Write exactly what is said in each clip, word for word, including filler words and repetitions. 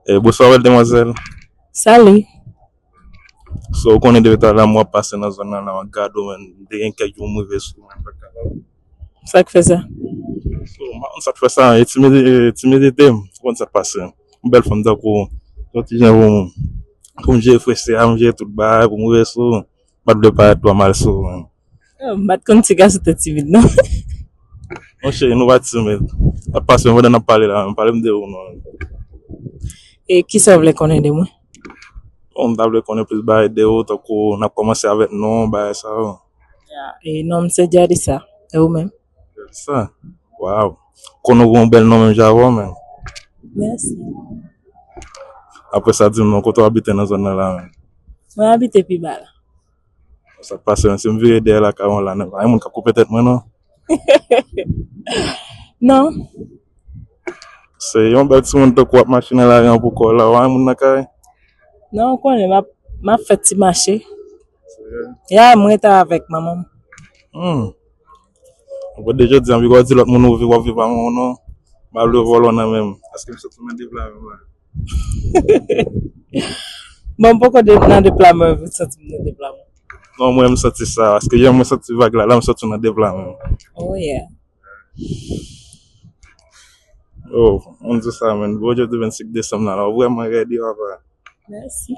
Eh, bonswa, bèl demwazèl. Salut. So, ou konnen depi talè m ap pase nan zòn nan la, m ap gade w, men m te gen kèk jou m rive sou ou, men m pa t kapab. Sa k fè sa? So, m pa konn sa k fè sa, e timidi-, e timidite m, ou konn sa k pase. Yon bèl fanm tankou w, yon ti jan pou m, pou m jere frese a, m jere tout bagay, pou m rive sou ou, m pa t vle parèt twò mal sou ou, men. Oh, m pa t konn ti gason te timid, non. Monchè, nou pa timid. Sa pase, men pandan n ap pale la, men pale m de ou, non. E kisa w vle konnen de mwen? Bon, m ta vle konnen plis bagay de ou, tankou n ap kòmanse avèk non, bagay sa yo. Ya, e non m se Jadisa. E ou menm? Jadisa? Waw. Konnen w gen yon bèl non menm jan avè w, men. Mèsi. Apre sa, di m non, kote w abite nan zòn nan la, men? Mwen abite pi ba la. Sa k pase, men si m vire dèyè lakay mwen la, pa gen moun k ap koupe tèt mwen, non? Non. Se yon bèl timoun tankou w ap mache nan lari an pou kò w la, w pa gen moun nan kay? Non, ou konnen, m ap, m ap fè ti mache. Ya, m rete avèk manman m. Hmm. Bon, de jodi a, m di w di lòt moun ou viv, w ap viv ak manman w, non? M pa vle vòlò nan men m. Èske m soti nan deplame m la? Bon, m poko de, nan deplame, m santi m nan deplame. Non, mwen, m santi sa. Paske yè, mwen santi vag la, la, m santi w nan deplame. Oh, yeah. Oh, m di sa, men. Bon, jodi vennsenk desanm la, la, w vrèman rèd, wi, papa. Mèsi.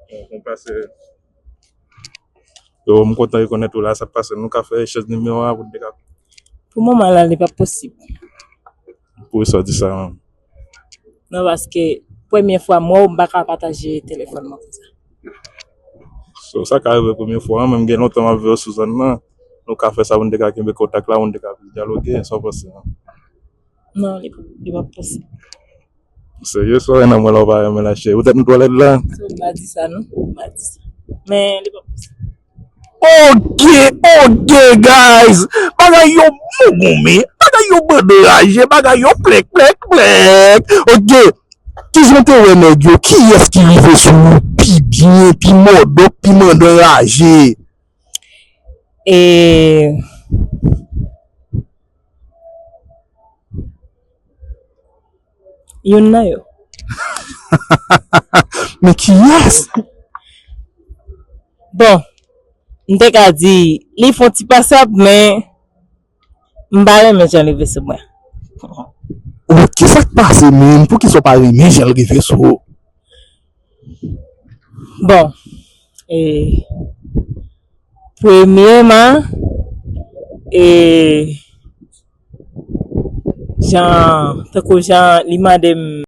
Bon, bon pase. Yo, m kontan rekonèt ou la, sa k pase? Nou ka fè echanj nimewo a pou n te ka. Pou moman la, li p ap posib. Poukisa w di sa menm? Non, paske premye fwa m wè w, m pa ka pataje telefòn mwen konsa. So, sa ka rive premye fwa, men m gen lontan m ap veye w sou zòn nan. Nou ka fè sa pou n te ka kenbe kontak la, pou n te ka plis dyaloge, sa w panse, non? Non, li, li p ap posib. Serye, sa w wè nan mwen la, w pa renmen la, cheri. Poutèt nou twò lèd la. So, m pa di sa, non. M pa di sa. Men, li p ap posib. Ok, ok, guys. Bagay yo bon goumen. Bagay yo bande raje. Bagay yo plèk, plèk, plèk. Ok. Kijan w te wè nèg yo? Kiyès ki rive sou ou pi byen, pi mòdòk, pi mandan raje? E, youn nan yo. Men kiyès? Bon, m te ka di, li fè yon ti pasab, men m pa renmen jan li rive sou mwen. Wi, kisa k pase menm? Poukisa w pa renmen jan l rive sou ou? Bon, e, premyeman, e, jan, tankou jan li mande m